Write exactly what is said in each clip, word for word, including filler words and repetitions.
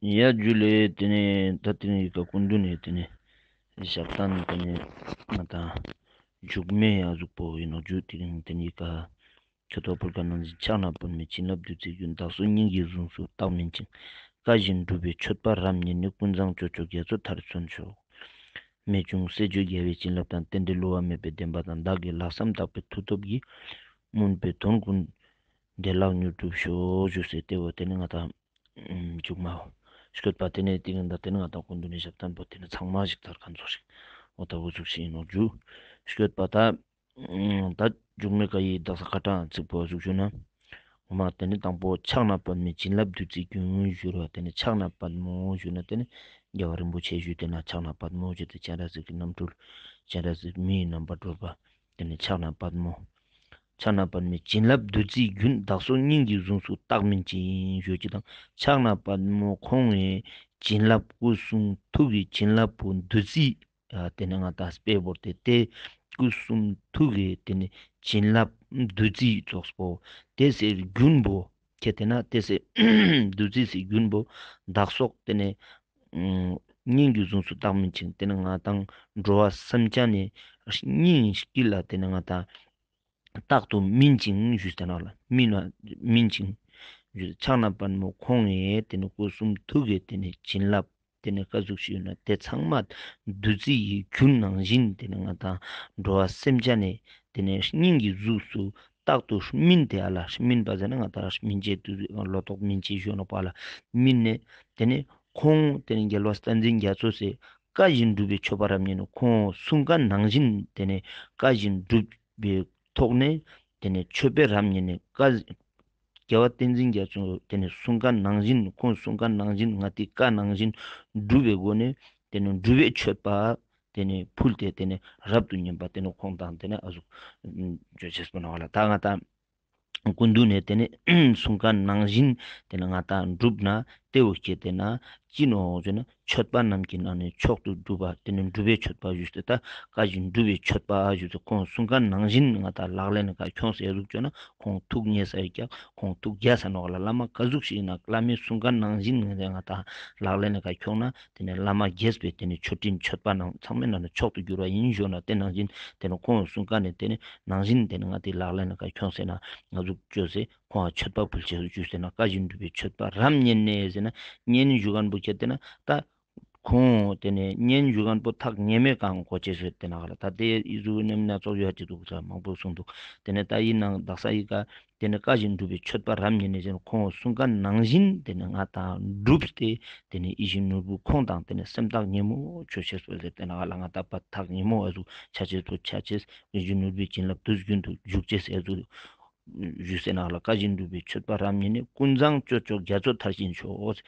ཡ་ཇུ་ལེ། ཏེ་ནེ་ད་ཏེ་ནེ་ཡི་ཀ་སྐུ་མདུན་ནེ་ཏེ་ནེ་ཞབས་བརྟན་ཏེ་ནེ་ང་ཏང་མཇུག་མའི་ཡ་ཟུག་པོ་ཨིན་ནོག་ཇུ། ཏེ་ནེ་ཡི་ཀ་ཁྱོད་ཐོག་ཕུལ་ཁན་ནང་བཞིན་ཕྱག་ན་པདྨོའི་བྱིན་རླབས་བདུད་རྩིའི་རྒྱུན། བདག་སོགས་སྙིང་གི་གཟུངས་སུ་རྟག་སྨིན་ཅིང་། བཀའ་བཞིན་སྒྲུབ་པའི་མཆོད་པ་རབ་མྱུར་ནས། ཀུན་བཟང་སྤྱོད་མཆོག་རྒྱ་མཚོ་མཐར་སོན་ཤོག། རྨད་བྱུང་སྲས་བཅས་རྒྱལ་བའི་བྱིན་རླབས་དང་། རྟེན་འབྲེལ་བསླུ་བ་མེད་པའི་བདེན་པ་དང་། བདག་གི་ལྷག་བསམ་དག་པའི་མཐུ་སྟོབས་ཀྱིས། སྨོན་པའི་དོན་ཀུན་བདེ་བླག་མྱུར་འགྲུབ་ཤོག་ཞུས་ཏེ་ཏེ་བོ་ཏེ་ནེ་ང་ཏང་མཇུག་མ་བོ་སྐྱོད་པ་ཏེ་ནེ་ཏེ་ནེ་ང་ཏང་སྐུ་མདུན་ནེ་ཞབས་བརྟན་པོ་ཏེ་ནེ་ཚང་མ་ཞིག་ཐར་ཁན་ཚོགས་ཤིག་འོ་ད་འོ་ཟུག་ཤིག་ཨིན་ནོག་ཇུ། སྐྱོད་པ་ད་ད་མཇུག་མའི་ཀ་ཡི་དག་ས་ཁ་ཏང་ཚིག་པོ་ཟུག་ཞུ་ན། འོ་མ་ཏེ་ནེ་དང་པོ་ཕྱག་ན་པདྨོའི་བྱིན་རླབས་བདུད་རྩིའི་རྒྱུན་ཞུ་ར། ཏེ་ནེ་ཕྱག་ན་པདྨོ་ཞུ་ན་ཏེ་ནེ་རྒྱལ་བ་རིན་པོ་ཆེ་ཞུ་ཏེ་ན་ཕྱག་ན་པདྨོ་ཞུ་ཏེ་སྤྱན་རས་གཟིགས་ཀྱི་རྣམ་སྤྲུལ། སྤྱན་རས་གཟིགས་མིའི་རྣམ་པར་གྲོལ་བ། ཏེ་ནེ་ཕྱག་ན་པདྨོ། ཕྱག་ན་པདྨོའི་བྱིན་རླབས་བདུད་རྩིའི་རྒྱུན། བདག་སོགས་སྙིང་གི་གཟུངས་སུ་རྟག་སྨིན་ཅིང་ཞུ་ཅེས་དང་། ཕྱག་ན་པདྨོ་ཁོང་ངི་བྱིན་རླབས་སྐུ་གསུང་ཐུགས་ཀྱི་བྱིན་རླབས་པོ་བདུད་རྩི་ཨ་ཏེ་ནེ་ང་ཏང་དཔེ་བོར་ཏེ་ཏེ་སྐུ་གསུང་ཐུགས་ཀྱི་ཏེ་ནེ་བྱིན་རླབས་བདུད་རྩི་ཙོགས་པོ་ཏེ་སེ་རྒྱུན་པོ་ཁྱེད་ཏེ་ན་ཏེ་སེ་བདུད་རྩི་སེ་རྒྱུན་པོ་བདག་སོགས་ཏེ་ནེ་སྙིང་གི་གཟུངས་སུ་རྟག་སྨིན་ཅིང་། ཏེ་ནེ་ང་ཏང་འགྲོ་བ་སེམས་ཅན་ནི་སྙིང་དཀྱིལ་ལ་ཏེ་ནེ་ང་ཏང་རྟག་ཏུ་སྨིན་ཅིང་ཞུས་ཏེ་ན་ལ་སྨིན་ན་སྨིན་ཅིང་ཞུས། ཕྱག་ན་པདྨོ་ཁོང་ངི་ཏེ་ནེ་སྐུ་གསུང་ཐུགས་ཀྱི་ཏེ་ནེ་བྱིན་རླབས་ཏེ་ནེ་ཀ་ཟུག་ཞུས་ན་ཏེ་ཚང་མ་བདུད་རྩི་ཡི་རྒྱུན་ནང་བཞིན་ཏེ་ནེ་ང་ཏང་འགྲོ་བ་སེམས་ཅན་ནི་ཏེ་ནེ་སྙིང་གི་གཟུགས་སུ་རྟག་ཏུ་སྨིན་ཏེ་ཨ་ལ་སྨིན་པ་ཟེར་ན་ང་ཏང་སྨིན་བྱེད་དུ་ལོ་ཏོག་སྨིན་བྱེད་ཞུ་ནོག་པ་ལ་སྨིན་ནེ་ཏེ་ནེ་ཁོང་ཏེ་ནེ་རྒྱལ་བ་བསྟན་འཛིན་རྒྱ་མཚོ་སེ་བཀའ་བཞིན་སྒྲུབ་པའི་མཆོད་པ་རབ་མྱུར་ནས། ཁོང་གསུང་ཁན་ནང་བཞིན་ཏེ་ནེ་བཀའ་བཞིན་སྒྲུབ་པའི་ཐོག་ནེ་ཏེ་ནེ་མཆོད་པའི་རབ་མྱུར་ནས་བཀའ་རྒྱལ་བ་བསྟན་འཛིན་རྒྱ་མཚོ་ཏེ་ནེ་གསུང་ཁན་ནང་བཞིན་ཁོང་གསུང་ཁན་ནང་བཞིན་ང་ཏི་བཀའ་ནང་བཞིན་སྒྲུབ་པའི་སྒོ་ནེ་ཏེ་ནེ་སྒྲུབ་པའི་མཆོད་པ་ཏེ་ནེ་ཕུལ་ཏེ་ཏེ་ནེ་རབ་ཏུ་ཉམས་པ་ཏེ་ནེ་ཁོང་དང་ཏེ་ནེ་ཨ་ཟུག་ཅོ་ཅེས་པོ་ནོག་ལ། ད་ང་ཏང་སྐུ་མདུན་ནེ་ཏེ་ནེ་གསུང་ཁན་ནང་བཞིན་ཏེ་ནེ་ང་ཏང་སྒྲུབ་ན་ཏེ་བོ་ཁྱེད་ཏེ་ན་ཅི་ནོག་ཟེར་ན་མཆོད་པ་རྣམས་ཀྱི་ནང་ནས་མཆོག་ཏུ་གྲུབ་པ་ཏེ་ནེ་སྒྲུབ་པའི་མཆོད་པ་ཞུས་ཏེ་ད་བཀའ་བཞིན་སྒྲུབ་པའི་མཆོད་པ་ཞུས་ཏེ་ཁོང་གསུང་ཁན་ནང་བཞིན་ང་ཏང་ལག་ལེན་ནི་ཀ་ཁྱོངས་ཟེར་ཟུག་ཅོ་ན་ཁོང་ཐུགས་མཉེས་ས་ཡོད་ཀྱག། ཁོང་ཐུགས་རྒྱལ་ས་ནོག་ལ། བླ་མ་ཀ་ཟུག་ཞིག་ན་བླ་མའི་གསུང་ཁན་ནང་བཞིན་ང་ཏང་ལག་ལེན་ནི་ཀ་ཁྱོངས་ན་ཏེ་ནེ་བླ་མ་དགྱེས་པའི་ཏེ་ནེ་མཆོད་སྤྲིན་མཆོད་པ་ནང་ཚང་མའི་ནང་ནས་མཆོག་ཏུ་གྱུར་བ་ཨིན་ཞུ་ན་ཏེ་ནང་བཞིན་ཏེ་ནེ་ཁོང་གསུང་ཁན་ནི་ཏེ་ནེ་ནང་བཞིན་ཏེ་ནེ་ང་ཏི་ལག་ལེན་ནི་ཀ་ཁྱོངས་ཟེར་ན་ང་ཟུག་ཅོས་ཟེར་ཁོང་མཆོད་པ་ཕུལ་ཅེས་ཞུས་ཟེར་ན་བཀའ་བཞིན་སྒྲུབ་པའི་མཆོད་པ་རབ་མྱུར་ནས་ཟེར་ན་མྱུར་ཞུ་ཁན་པོ་ཁྱེད་ཏེ་ན་ད་ཁོང་ཏེ་ནེ་མྱུར་ཞུ་ཁན་པོ་ཐག་ཉེ་མོའི་ཀ་གོ་ཅེས་ཟེར་ཏེ་ན་ག་ལ་ད་ཏེ་ཨི་ཟུག་ནེམ་སྣ་ཚོགས་ཡོད་ཅེས་འདུག་ས་མང་པོ་གསུངས་འདུག། ཏེ་ནེ་ད་ཨི་ནང་དག་ས་ཨི་ཀ་ཏེ་ནེ་བཀའ་བཞིན་སྒྲུབ་པའི་མཆོད་པ་རབ་མྱུར་ནས་ཟེར་ཁོང་གསུང་ཁན་ནང་བཞིན་ཏེ་ནེ་ང་ཏང་སྒྲུབ་སྟེ་ཏེ་ནེ་ཡིད་བཞིན་ནོར་བུ་ཁོང་དང་ཏེ་ནེ་སེམས་ཐག་ཉེ་མོ་ཆོས་ཤེས་པོ་ཟེར་ཏེ་ན་ག་ལ་ང་ཏང་པ་ཐག་ཉེ་མོ་ཨ་ཟུག་ཆ་ཅེས་པོ་ཆ་ཅེས་ཡིད་བཞིན་ནོར་བུའི་བྱིན་རླབས་དུས་རྒྱུན་དུ་འཇུག་ཅེས་ཨ་ཟུག་ཞུས་ཟེར་ན་ག་ལ་བཀའ་བཞིན་སྒྲུབ་པའི་མཆོད་པ་རབ་མྱུར་ནས། ཀུན་བཟང་སྤྱོད་མཆོག་རྒྱ་མཚོ་མཐར་ཕྱིན་ཤོག།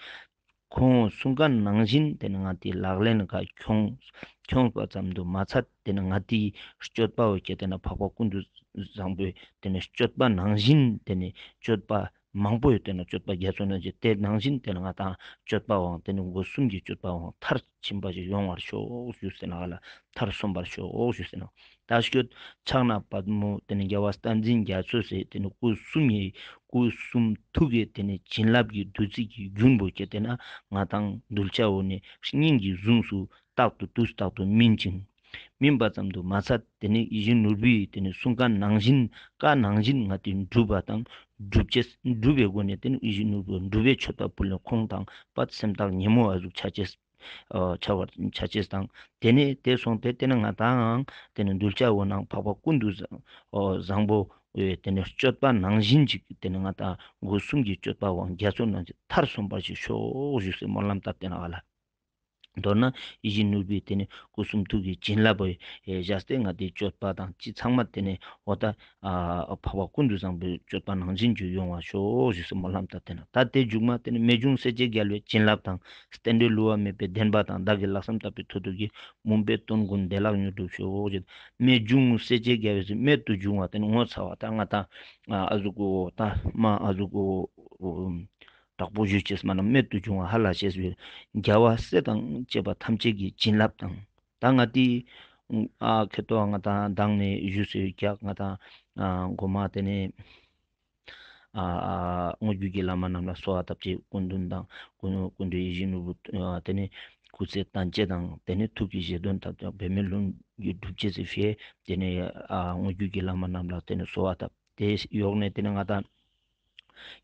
ཁོང་གསུང་ཁན་ནང་བཞིན་ཏེ་ནེ་ང་ཏི་ལག་ལེན་ནི་ཀ་ཁྱོངས་ཁྱོངས་པ་ཙམ་དུ་མ་ཚད་ཏེ་ནེ་ང་ཏི་སྤྱོད་པ་བོ་ཁྱེད་ཏེ་ན་འཕགས་པ་ཀུན་ཏུ་བཟང་པོའི་ཏེ་ནེ་སྤྱོད་པ་ནང་བཞིན་ཏེ་ནེ་སྤྱོད་པ་མང་པོ་ཡོད་ཏེ་ན་སྤྱོད་པ་རྒྱ་མཚོ་ནང་བཞིན་ཏེ་ནང་བཞིན་ཏེ་ནེ་ང་ཏང་སྤྱོད་པ་བོ་ཏེ་ནེ་སྒོ་གསུམ་གྱི་སྤྱོད་པ་བོ་མཐར་ཕྱིན་པ་ཞིག་ཡོང་བར་ཤོག་ཞུས་ཟེར་ན་ག་ལ་མཐར་སོན་པར་ཤོག་ཞུས་ཟེར་ན། ད་སྐྱོད་ཕྱག་ན་པདྨོ་ཏེ་ནེ་རྒྱལ་བ་བསྟན་འཛིན་རྒྱ་མཚོ་སེ་ཏེ་ནེ་སྐུ་གསུམ་ཡི་སྐུ་གསུང་ཐུགས་ཀྱི་ཏེ་ནེ་བྱིན་རླབས་ཀྱི་བདུད་རྩི་གི་རྒྱུན་བོ་ཁྱེད་ཏེ་ན་ང་ཏང་གདུལ་བྱ་བོ་ནི་སྙིང་གི་གཟུངས་སུ་རྟག་ཏུ་དུས་རྟག་ཏུ་སྨིན་ཅིང་། སྨིན་པ་ཙམ་དུ་མ་ཚད་ཏེ་ནེ་ཡིད་བཞིན་ནོར་བུའི་ཏེ་ནེ་གསུང་ཁན་ནང་བཞིན་བཀའ་ནང་བཞིན་ང་ཏི་སྒྲུབ་པ་དང་སྒྲུབ་ཅེས་སྒྲུབ་པའི་སྒོ་ནས་ཏེ་ནེ་ཡིད་བཞིན་ནོར་བུ་སྒྲུབ་པའི་མཆོད་པ་ཕུལ་ནས་ཁོང་དང་པ་སེམས་ཐག་ཉེ་མོ་ཨ་ཟུག་ཆ་ཅེས། ཨ་ཆ་བར་ཆ་ཅེས་དང་། ཏེ་ནེ་ཏེ་སོང་སྟེ་ཏེ་ནེ་ང་ཏང་ཏེ་ནེ་གདུལ་བྱ་བོ་ནང་འཕགས་པ་ཀུན་ཏུ་བཟང་ཨོ་བཟང་པོ་ཨེ་ཏེ་ནེ་སྤྱོད་པ་ནང་བཞིན་ཅིག་ཏེ་ནེ་ང་ཏང་སྒོ་གསུམ་གྱི་སྤྱོད་པ་བོ་རྒྱ་མཚོ་ནང་བཞིན་མཐར་སོན་པར་ཞིག་ཤོག་ཞུས་སེ་སྨོན་ལམ་བཏབ་སྟེ་ན་ག་ལ། མདོར་ན་ཡིད་བཞིན་ནོར་བུའི་ཏེ་ནེ་སྐུ་གསུང་ཐུགས་ཀྱི་བྱིན་རླབས་ཨེ་བཞག་སྟེ་ང་ཏི་སྤྱོད་པ་དང་ཅི་ཚང་མ་ཏེ་ནེ་འོ་ད་ཨ་འཕགས་པ་ཀུན་ཏུ་བཟང་པོའི་སྤྱོད་པ་ནང་བཞིན་ཅིག་ཡོང་བར་ཤོག་ཞུས་སེ་སྨོན་ལམ་བཏབ་སྟེ་ན། ད་ཏེ་མཇུག་མ་ཏེ་ནེ་རྨད་བྱུང་སྲས་བཅས་རྒྱལ་བའི་བྱིན་རླབས་དང་། རྟེན་འབྲེལ་བསླུ་བ་མེད་པའི་བདེན་པ་དང་། བདག་གི་ལྷག་བསམ་དག་པའི་མཐུ་སྟོབས་ཀྱིས། སྨོན་པའི་དོན་ཀུན་བདེ་བླག་མྱུར་འགྲུབ་ཤོག། རྨད་བྱུང་སྲས་བཅས་རྒྱལ་བའི་རྨད་དུ་བྱུང་བ་ཏེ་ནེ་ངོ་ཚ་བ་ད་ང་ཏང་ཨ་ཟུག་གོ་ད་མ་ཨ་ཟུག་གོ་དྲག་པོ་ཞུ་ཅེས་མ་ན་རྨད་དུ་བྱུང་བ་ཧ་ལ་ཤེས་པའི་རྒྱལ་བ་སྲས་དང་བཅས་པ་ཐམས་ཅད་ཀྱི་བྱིན་རླབས་དང་། ད་ང་ཏི་ཨ་ཁེ་ཏོ་ང་ཏང་མདང་ནེ་ཞུས་སེ་རྒྱག་ང་ཏང་ཨ་གོ་མ་ཏེ་ནེ་ ཨ་དངོས་བརྒྱུད་ཀྱི་བླ་མ་རྣམས་ལ་གསོལ་བ་བཏབ་ཅེས། སྐུ་མདུན་དང་སྐུ་སྐུ་མདུན་ཡིད་བཞིན་ནོར་བུ་ཨ་དེ་ནས་སྐུ་ཚེ་བརྟན་ཅེས་དང་། དེ་ནས་ཐུགས་ཀྱི་བཞེད་དོན་ཐམས་ཅད་འབད་མེད་ལྷུན་གྱིས་འགྲུབ་ཅེས་སི་ཕིའ་དེ་ནས་ཨ་དངོས་བརྒྱུད་ཀྱི་བླ་མ་རྣམས་ལ་དེ་ནས་གསོལ་བ་བཏབ། དེ་ཡོག་ནས་དེ་ནས་ང་དང་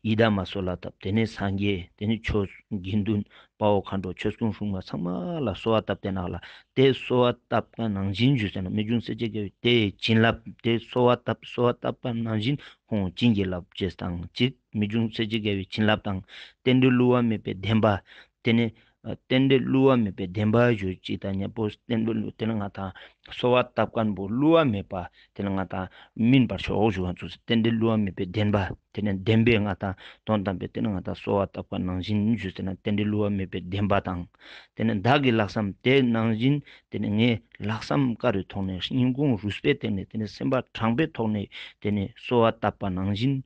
ཡི་དམ་ལ་གསོལ་བ་བཏབ། དེ་ནས་སངས་རྒྱས། དེ་ནས་ཆོས་དགེ་འདུན་དཔའ་བོ་མཁའ་འགྲོ་ཆོས་སྐྱོང་སྲུང་མ་ཚང་མ་ལ་གསོལ་བ་བཏབ། དེ་ནང་ལ་དེ་གསོལ་བ་བཏབ་ཀ་ནང་བཞིན་ཞུས་ཟེར་ན་རྨད་བྱུང་སྲས་བཅས་རྒྱལ་བའི་དེ་བྱིན་རླབས་དེ་གསོལ་བ་བཏབ་གསོལ་བ་བཏབ་ཀ་ནང་བཞིན་ཁོང་བྱིན་གྱིས་བརླབས་ཅེས་དང་གཅིག་རྨད་བྱུང་སྲས་བཅས་རྒྱལ་བའི་བྱིན་རླབས་དང་། རྟེན་འབྲེལ་བསླུ་བ་མེད་པའི་བདེན་པ། དེ་ནས་ཨ་རྟེན་འབྲེལ་བསླུ་བ་མེད་པའི་བདེན་པ་ཞུ་ཅེས་དང་མཉམ་པོ་རྟེན་འབྲེལ་དེ་ནས་ང་དང་གསོལ་བ་བཏབ་མཁན་པོ་བསླུ་བ་མེད་པ་དེ་ནས་ང་དང་སྨིན་པར་ཤོག་ཞུ་བ་ཚུགས། རྟེན་འབྲེལ་བསླུ་བ་མེད་པའི་བདེན་པ་དེ་ནས་བདེན་པའི་ང་དང་དོན་དམ་པའི་དེ་ནས་ང་དང་གསོལ་བ་བཏབ་ཀ་ནང་བཞིན་ཞུས་ཟེར་ན་རྟེན་འབྲེལ་བསླུ་བ་མེད་པའི་བདེན་པ་དང་། དེ་ནས་བདག་གི་ལྷག་བསམ་དེ་ནང་བཞིན་དེ་ནས་ངས་ལྷག་བསམ་དཀར་བའི་ཐོག་ནས་སྙིང་ཁུང་རུས་པའི་སྟེང་ནས་དེ་ནས་སེམས་པ་དྲང་པོའི་ཐོག་ནས་དེ་ནས་གསོལ་བ་བཏབ་པ་ནང་བཞིན།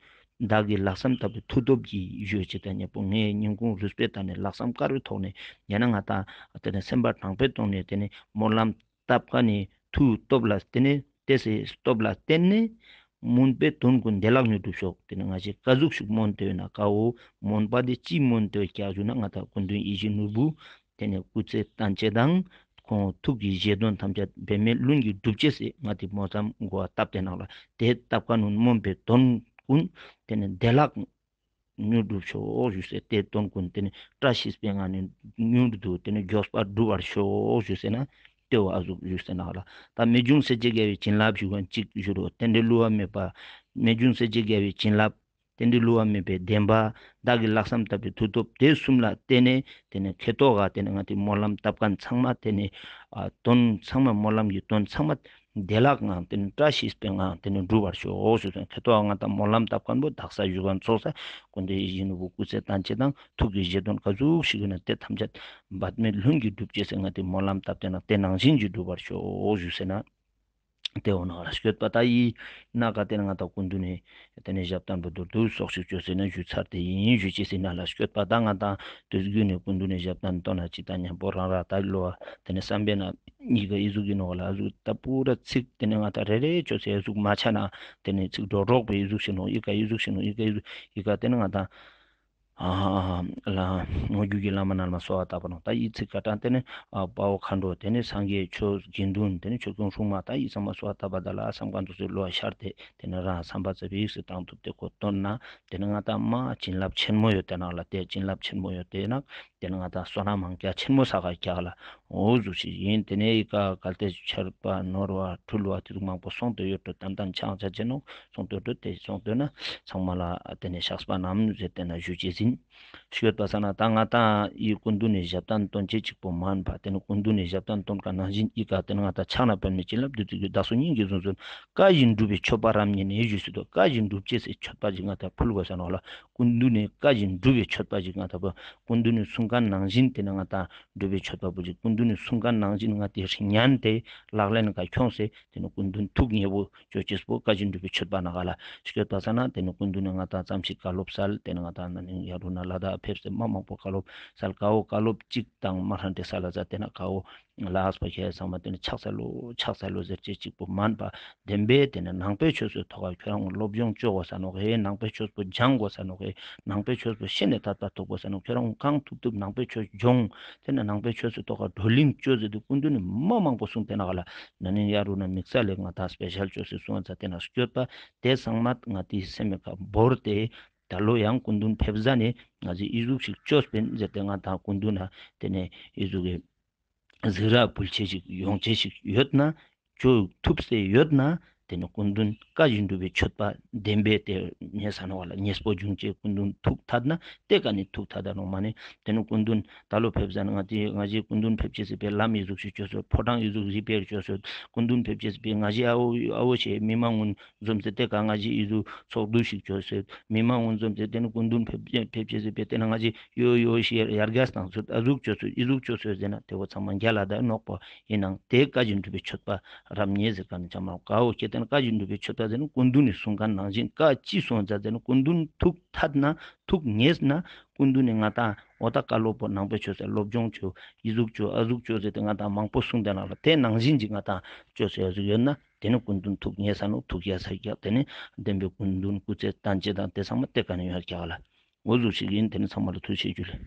བདག་གི་ལྷག་བསམ་ལྟ་བུའི་མཐུ་སྟོབས་ཀྱིས་ཞུ་ཅེས་དང་མཉམ་པོ་ངས་སྙིང་ཁུང་རུས་པའི་ཐོག་ནས་ལྷག་བསམ་དཀར་བའི་ཐོག་ནས་ཡང་ན་ང་དང་དེ་ནས་སེམས་པ་དྲང་པོའི་ཐོག་ནས་དེ་ནས་སྨོན་ལམ་བཏབ་ཀ་ནས་མཐུ་སྟོབས་ལ་བརྟེན་ནས་དེ་སེ་སྟོབས་ལ་བརྟེན་ནས་སྨོན་པའི་དོན་ཀུན་བདེ་བླག་མྱུར་འགྲུབ་ཤོག་དེ་ནས་ང་ཞིག་ཀ་ཟུག་ཞིག་སྨོན་ཏེ་ཡོད་ན་ཀ་བོ་སྨོན་པ་དེ་ཅི་སྨོན་ཏེ་ཡོད་ཀྱག་ཞུ་ན་ང་དང་སྐུ་མདུན་ཡིད་བཞིན་ནོར་བུ། དེ་ནས་སྐུ་ཚེ་བརྟན་ཅེས་དང་ཁོང་ཐུགས་ཀྱི་བཞེད་དོན་ཐམས་ཅད་འབད་མེད་ལྷུན་གྱིས་འགྲུབ་ཅེས་སི་ང་དེ་སྨོན་ལམ་གོ་བ་བཏབ་སྟེ་ནང་ལ་དེ་བཏབ་ཀ་ནུན་སྨོན་པའི་དོན་ཀུན་དེ་ནས་བདེ་བླག་མྱུར་འགྲུབ་ཤོག་ཞུས་ཟེར། དེ་དོན་ཀུན་དེ་ནས་བཀྲ་ཤིས་པའི་ངང་ནས་མྱུར་དུ་དེ་ནས་མགྱོགས་པ་འགྲུབ་པར་ཤོག་ཞུས་ཟེར་ན་དེ་བ་ཨ་ཟུག་ཞུས་ཟེར་ནང་ལ་ད་རྨད་བྱུང་སྲས་བཅས་རྒྱལ་བའི་བྱིན་རླབས་ཞུ་མཁན་གཅིག་ཞུ་རོགས། རྟེན་འབྲེལ་བསླུ་བ་མེད་པ་རྨད་བྱུང་སྲས་བཅས་རྒྱལ་བའི་བྱིན་རླབས། རྟེན་འབྲེལ་བསླུ་བ་མེད་པའི་བདེན་པ། བདག་གི་ལྷག་བསམ་ལྟ་བུའི་མཐུ་སྟོབས་དེ་གསུམ་ལ་བརྟེན་ནས་དེ་ནས་ཁེ་ཏོག་ག་དེ་ནས་ང་དེ་སྨོན་ལམ་བཏབ་མཁན་ཚང་མ་དེ་ནས་ཨ་དོན་ཚང་མ་སྨོན་ལམ་གྱི་དོན་ཚང་མ་བདེ་བླག་ངང་དེ་ནས་བཀྲ་ཤིས་པའི་ངང་དེ་ནས་འགྲུབ་པར་ཤོག་ཞུ་དོན་ཁེ་ཏོག་ག་ང་དང་སྨོན་ལམ་བཏབ་མཁན་པོ་དག་ས་ཞུ་མཁན་ཚོགས་ས་སྐུ་མདུན་ཡིད་བཞིན་ནོར་བུ་སྐུ་ཚེ་བརྟན་ཅེས་དང་ཐུགས་ཀྱི་བཞེད་དོན་ག་ཟུག་ཞིག་ཡོད་ན་དེ་ཐམས་ཅད་འབད་མེད་ལྷུན་གྱིས་འགྲུབ་ཅེས་སེ་ང་དེ་སྨོན་ལམ་བཏབ་དེ་ན་དེ་ནང་བཞིན་གྱི་འགྲུབ་པར་ཤོག་ཞུ་ཟེར་ན། དེ་འོ་ན་ལ་སྐྱོད་པ་ད་ཡིན་ན་ག་དེ་ན་ང་དང་སྐུ་མདུན་ནས་དེ་ནས་ཞབས་བརྟན་པོ་མདོར་བསྡུས་སོགས་ཤིག་བཅོས་ཟེར་ན་ཞུ་ཚར་དེ་ཡིན་ཞུ་ཅེས་ཟེར་ན་ལ་སྐྱོད་པ་ད་ང་དང་དུས་རྒྱུན་ནས་སྐུ་མདུན་ནས་ཞབས་བརྟན་བཏོན་ན་ཅི་ད་མཉམ་པོ་རང་ར་ད་ལོ་བ་དེ་ནས་བསམ་པས་ན་ཡི་ག་ཡི་ཟུག་ཡིན་ནོག་ལ་ཟུག་ད་པུ་ར་ཚིག་དེ་ནས་ང་དང་རེ་རེ་བཅོས་ཟེར་ཡི་ཟུག་མ་ཆ་ན་དེ་ནས་ཚིག་འགྲོ་གྲོགས་པའི་ཡི་ཟུག་ཞིག་ནོག་ཡི་ག་ཡི་ཟུག་ཞིག་ནོག་ཡི་ག་ཡི་ཟུག་ཡི་ག་དེ་ནས་ང་དང་། ཨ་ལ་དངོས་བརྒྱུད་ཀྱི་བླ་མ་རྣམས་ལ་གསོལ་བ་བཏབ་པ་ནོ། ད་ཡི་ཚིག་ཀ་ཏང་དེ་ནི་ཨ་དཔའ་བོ་མཁའ་འགྲོ་དེ་ནི་སངས་རྒྱས་ཆོས་དགེ་འདུན་དེ་ནི་ཆོས་སྐྱོང་སྲུང་མ་ད་ཡི་ཚང་མ་གསོལ་བ་བཏབ་པ་ད་ལ་བསམ་གང་ཐུགས་སུ་ལོ་ཤར་ཏེ་དེ་ནི་རང་བསམ་པ་ཙམ་ཡིག་སུ་བཏང་ཐུབ་སྟེ་ཁོ་བཏོན་ན་དེ་ནི་ང་ཏང་མ་བྱིན་རླབས་ཆེན་མོ་ཡོད་དེ་ནང་ལ་དེ་བྱིན་རླབས་ཆེན་མོ་ཡོད་དེ་ན་དེ་ནི་ང་ཏང་བསོད་ནམས་མང་རྒྱ་ཆེན་མོ་ས་ག་རྒྱག་ལ་འོ་ཟུག་ཞིག་ཡིན། དེ་ནི་ཡི་ག་གལ་ཏེ་ཆར་པ་ནོར་བ་འཁྲུལ་བ་དེ་ཚོ་མང་པོ་སོང་དུ་ཡོད་དུ་ཏན་ཏན་ཆང་ཆ་ཆེ་ནོ། སོང་དོད་དོད་དེ་སོང་དོད་ན་ཚང་མ་ལ་དེ་ནས་བཤགས་པ་རྣམས་ཟེར་དེ་ན་ཞུ་ཅེས་ཡིན། ཞུས་པ་ས་ན་ད་ང་ཏང་ཡི་སྐུ་མདུན་ནས་ཞབས་བརྟན་བཏོན་ཅེས་གཅིག་པོ་མན་པ་དེ་ནི་སྐུ་མདུན་ནས་ཞབས་བརྟན་བཏོན་ཀ་ནང་བཞིན་ཡི་ག་དེ་ནི་ང་ཏང་ཕྱག་ན་པདྨའི་བྱིན་རླབས་བདུད་རྩི་རྒྱུད་བདག་སོགས་སྙིང་གི་གཟུངས་སུ་བཀའ་བཞིན་སྒྲུབ་པའི་མཆོད་པ་རབ་བརྙེས་ནས་ཞུས་སུ་དོ། བཀའ་བཞིན་སྒྲུབ་ཅེས་སི་མཆོད་པ་ཞིག་ང་ཏང་ཕུལ་དགོས་ས་ནོག་ལ། སྐུ་མདུན་ནས་བཀའ་བཞིན་སྒྲུབ་པའི་མཆོད་པ་ཞིག་ང་ཏང་ཕུལ། སྐུ་མདུན་ནས་གསུང་ཀ་ནང་བཞིན་དེ་ནི་ང་ཏང་སྒྲུབ་པའི་མཆོད་པ་པོ་ཞིག་སྐུ་མདུན་ནས་གསུང་ཀ་ནང་བཞིན་ང་ཏི་ཉན་ཏེ་ལག་ལེན་ཀ་ཁྱོངས་སེ་དེ་ནི་སྐུ་མདུན་ཐུགས་མཉེས་པོ་ཅོ་ཅེས་པོ་བཀའ་བཞིན་སྒྲུབ་པའི་མཆོད་པ་ནང་ག་ལ་ཞུས་པ་ས་ན་དེ་ནི་སྐུ་མདུན་ནི་ང་ཏང་ཙམ་ཞིག་བཀའ་སློབ་སལ། དེ་ནི་ང་ཏང་ན་ནིང་ཡ་རུ་ན་ལ་དྭགས་ཕེབས་སེ་མ་མང་པོ་བཀའ་སློབ་སལ། ཀ་བོ་བཀའ་སློབ་གཅིག་དང་མ་ཧྲན་ཏེ་སལ་ལ་ཛ་དེ་ན་ཀ་བོ་ལ་ཨས་པ་ཁྱེད་ཚང་མ་དེ་ནི་ཕྱག་འཚལ་ལོ་ཕྱག་འཚལ་ལོ་ཟེར་ཅེས་གཅིག་པོ་མན་པ་བདེན་པས་དེ་ནི་ནང་པའི་ཆོས་སུ་ཐོག་ཁ་ཁྱོད་རང་སློབ་སྦྱོང་ཅོ་དགོས་ས་ནོག་ཧེ། ནང་པའི་ཆོས་པོ་སྦྱང་དགོས་ས་ནོག་ཧེ། ནང་པའི་ཆོས་པོ་ཤེས་ནས་ཐད་པ་ཐུག་དགོས་ས་ནོག་ཁྱོད་རང་གང་ཐུབ་ཐུབ་ནང་པའི་ཆོས་སྦྱོང་། དེ་ནི་ནང་པའི་ཆོས་སུ་ཐོག་ཁ་བགྲོ་གླེང་ཅོ་ཟེར་དུས་སྐུ་མདུན་ནི་མ་མང་པོ་གསུངས་དེ་ན་ག་ལ་ན་ནིང་ཡ་རུ་ན་དམིགས་བསལ་ལས་ང་ཏང་སྤེ་ཤལ་ཅོ་སེ་གསུང་བ་ཙ་དེ་ན་སྐྱོད་པ་དེ་ཚང་མ་ང་ཏི་སེམས་མེད་ཀ་བོར་ཏེ་ད་ལོ་ཡང་སྐུ་མདུན་ཕེབས་ཟ་ནས་ང་ཚོས་ཨི་ཟུག་ཞིག་ཅོས་པིན་ཟེར་ཏེ་ང་ཏང་སྐུ་མདུན་ན་དེ་ནས་ཨི་ཟུག་གི་གཟིགས་ར་ཕུལ་ཅེས་ཤིག་ཡོང་ཅེས་ཤིག་ཡོད་ན། ཅོ་ཐུབ་སེ་ཡོད་ན། དེ་ནི་སྐུ་མདུན་བཀའ་བཞིན་སྒྲུབ་པའི་མཆོད་པ་བདེན་པས་དེ་ཉེས་ས་ནོག་ལ། ཉེས་པོ་བྱུང་ཅེས་སྐུ་མདུན་ཐུགས་ཐད་ན་དེ་ཀ་ནི་ཐུགས་ཐད་ད་ནོག་མ་ནི། དེ་ནི་སྐུ་མདུན་ད་ལོ་ཕེབས་ཟ་ན་ང་ཏི་ང་ཞེས་སྐུ་མདུན་ཕེབས་ཅེས་སི་ཕིའ་ལམ་ཨི་ཟུག་ཞིག་ཅོས་སོད། ཕོ་བྲང་ཨི་ཟུག་རི་པེར་ཅོས་སོད། སྐུ་མདུན་ཕེབས་ཅེས་སི་ཕིའ་ང་ཞེས་ཨ་བོ་ཨ་བོ་ཞེས་མི་མང་ངུན་འཛོམས་ཏེ་དེ་ཀ་ང་ཞེས་ཨི་ཟུག་ཚོགས་འདུ་ཞིག་ཅོས་སོད། མི་མང་ངུན་འཛོམས་ཏེ་དེ་ནི་སྐུ་མདུན་ཕེབས་ཕེབས་ཅེས་སི་ཕིའ་དེ་ན་ང་ཞེས་ཡོ་ཡོ་ཞེས་ཡར་རྒྱས་བཏང་སོད། ཨ་ཟུག་ཅོས་སོད། ཨི་ཟུག་ཅོས་སོད་ཟེར་ན་དེ་བོ་ཚང་མ་རྒྱལ་ལ་ད་ནོག་པོ་ཡིན་ནང་དེ་བཀའ་བཞིན་སྒྲུབ་པའི་མཆོད་པ་རབ་བརྙེས་ཟེར་ཀ་ནི་ཅང་མ་ཀ་བོ་ཁྱེད་དེ་ བཀའ་བཞིན་སྒྲུབ་པའི་ཆོས་ད་ཟེར་ན་སྐུ་མདུན་ནི་གསུང་མཁན་ནང་བཞིན། བཀའ་ཅི་གསུང་ཟེར་ན་སྐུ་མདུན་ཐུགས་ཐད་ན་ཐུགས་ཉེས་ན། སྐུ་མདུན་ནི་ང་ཏང་འོ་ད་བཀའ་སློབ་པོ་ནང་པའི་ཆོས་ཟེར་སློབ་སྦྱོང་ཆོས་ཨི་ཟུག་ཆོས་ཨ་ཟུག་ཆོས་ཟེར་ཏེ་ང་ཏང་མང་པོ་གསུང་དེ་ནང་ལ་དེ་ནང་བཞིན་གྱི་ང་ཏང་ཆོས་ཟེར་ཨ་ཟུག་ཡོད་ན། དེ་ནི་སྐུ་མདུན་ཐུགས་ཉེས་ས་ནོག། ཐུགས་ཡས་ས་རྒྱག། དེ་ནི་བདེན་པའི་སྐུ་མདུན་སྐུ་ཚེ་བརྟན་ཅེས་དང་དེ་ཚང་མ་དེ་ག་ནས་ཡོང་རྒྱག་ལ། འོ་ཟུག་ཞིག་ཡིན། དེ་ནི་ཚང་མ་ལ་ཐུགས་རྗེ་ཆེ་ཞུ་ལེ།